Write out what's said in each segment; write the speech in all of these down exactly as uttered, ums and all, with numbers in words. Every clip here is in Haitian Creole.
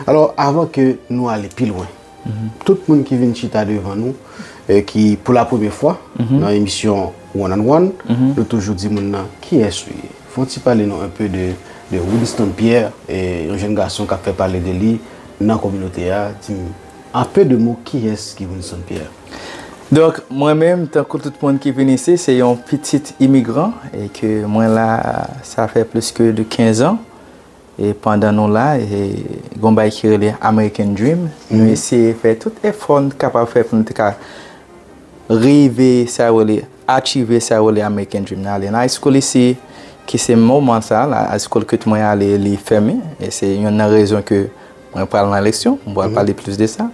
Alò, avan ke nou ale pi lwen, tout moun ki vin chita devan nou, e ki pou la premyè fwa nan emisyon One on One, nou toujou di moun nan kiyès ou ye. Fè yon ti pale nou enpe de, de Winston Pierre, e yon jèn gason k ap fè pale de li nan kominote a. Di m, an pe de mo, kiyès ki Winston Pierre? Donk, mwen menm, tankou tout moun ki vin isi, se yon pitit imigran, e ke mwen la, sa fè plis ke de kenz an. E pandan nou la, e, gon bagay ki rele American Dream. Nou eseye fè tout efò n kapab fè pou nou te ka rive sa yo rele, achieve sa yo rele American Dream. Nou ale nan high school isi, ki se moman sa la, high school ke mwen ale, li fèmen. E se youn nan rezon ke mwen pral nan eleksyon, mwen pral pale plis de sa.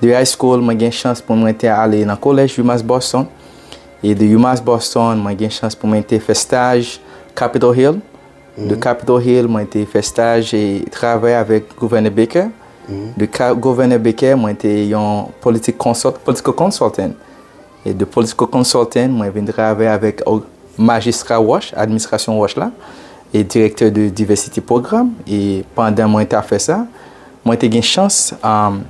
De high school, mwen gen chans pou mwen te ale nan kolèj UMass Boston. E de UMass Boston, mwen gen chans pou mwen te fè staj Capitol Hill. De Capitol Hill, mwen te fè staj e travay avèk Gouvènè Baker. De ka, Gouvènè Baker, mwen te yon politik consult, political consultant. E de political consultant, mwen vin travay avèk o-, Majistra Roche, administrasyon Roche la, e direktè de diversity program. E pandan mwen t ap fè sa, mwen te gen chans, um,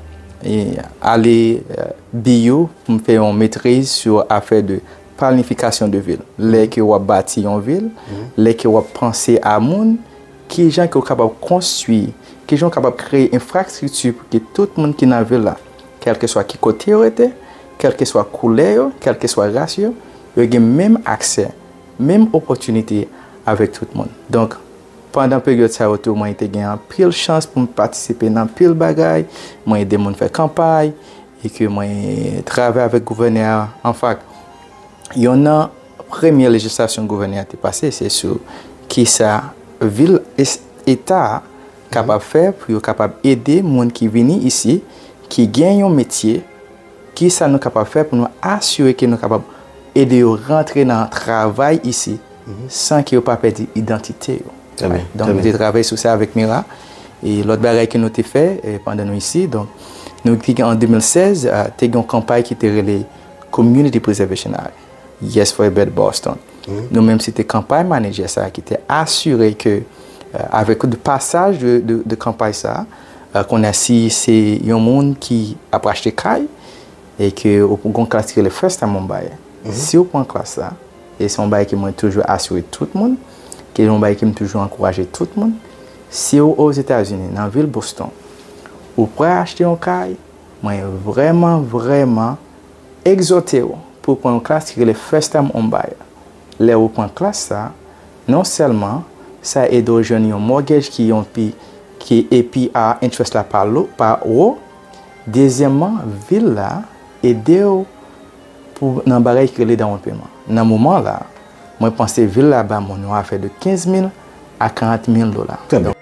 e ale, uh, B U pou m fè yon metriz sou afè de planifikasyon de vil. Lè ke w ap bati yon vil, lè ke w ap panse a moun, kijan ke w kapab konstwi, kijan w kapab kreye enfrastrikti pou ke tout moun ki nan vil la, kèlkeswa ki kote yo rete, kèlkeswa koulè yo, kèlkeswa ras yo, yo gen menm aksè, menm opòtinite avèk tout moun. Donk, pandan peryòd sa yo tou, mwen te gen anpil chans pou m patisipe nan anpil bagay, mwen ede moun fè kanpay, e ke mwen travay avèk gouvènè a. Anfak, youn nan premye lejislasyon gouvènè a te pase, se sou kisa vil, es-, eta a kapab fè pou yo kapab ede moun ki vini isi, ki gen yon metye, kisa nou kapab fè pou nou asire ke nou kapab ede yo rantre nan travay isi, san ke yo pa pèdi idantite yo. Trè byen, donk, trè nou te byen. Travay sou sa avèk Mira. E lòt bagay ke nou te fè, e, pandan nou isi, donk, nou te gen an de mil sèz, a, te gen yon kanpay ki te rele Community Preservation Act. Yes for a Better Boston. Nou menm, se te kanpay manejè sa a ki te asire ke, e, avèk de pasaj de, de, de kanpay sa a, e, kounye a si se yon moun ki ap achte kay, e ke ou gon klas ki rele First Time Home Buyer. Si ou pran klas la, e se yon bagay ke mwen toujou asire tout moun, ke yon bagay ke m toujou ankouraje tout moun, si ou Ozetazini, nan vil Boston, ou prè achte yon kay, mwen vrèman, vrèman egzòte w pou w pran yon klas ki rele First Time Home Buyer. Lè ou pran klas sa, non sèlman sa ede w jwenn yon mortgage ki yon pi, ki APR interest la pa lo, pa wo, dezyèmman, vil la ede w pou nan bagay ki rele down payment. Nan moman la, mwen panse vil la ba moun yon afè de kenz mil a karant mil dola. Trè byen.